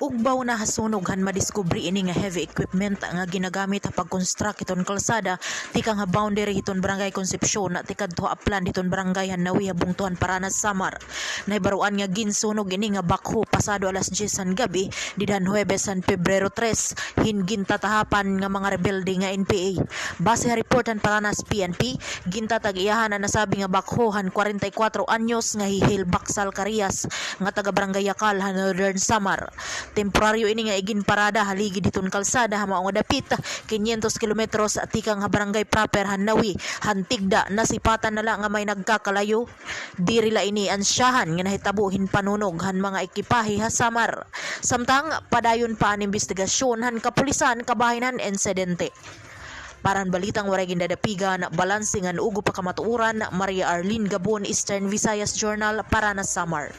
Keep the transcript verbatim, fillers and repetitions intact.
Ugbaw na ha sunog han madiskubre ini nga heavy equipment nga ginagamit ha pag-construct hiton kalsada tikang ha boundary hiton Barangay Concepcion tikadto ha aplan hiton barangay han Nawi ha bungto han Paranas, Samar. Nahibaroan nga ginsunog ini nga backhoe pasado alas diyes han gab-i dida han Huwebes han Pebrero tres hin gintatahapan nga mga rebelde nga N P A. Base ha report han Paranas P N P, gintatag-iyahan an nasabi nga backhoe han kwarenta y kwatro anyos nga hi Hel Baksal Carias nga taga Barangay Yakal ha Northern Samar. Temporaryo ini nga iginparada ha ligid hiton kalsada ha mao nga dapit kinyentos kilometros tikang ha barangay proper han Nawi, han tigda nasipatan na la nga may nagkakalayo. Diri la ini ansyahan nga nahitabo hin panunog han mga ekipahe ha Samar. Samtang padayon pa an imbestigasyon han kapulisan kabahin han insidente. Para han balitang waray gindadapigan, balanse ngan ugop ha kamatuoran, Maria Arlene Gabon, Eastern Visayas Journal, Paranas, Samar.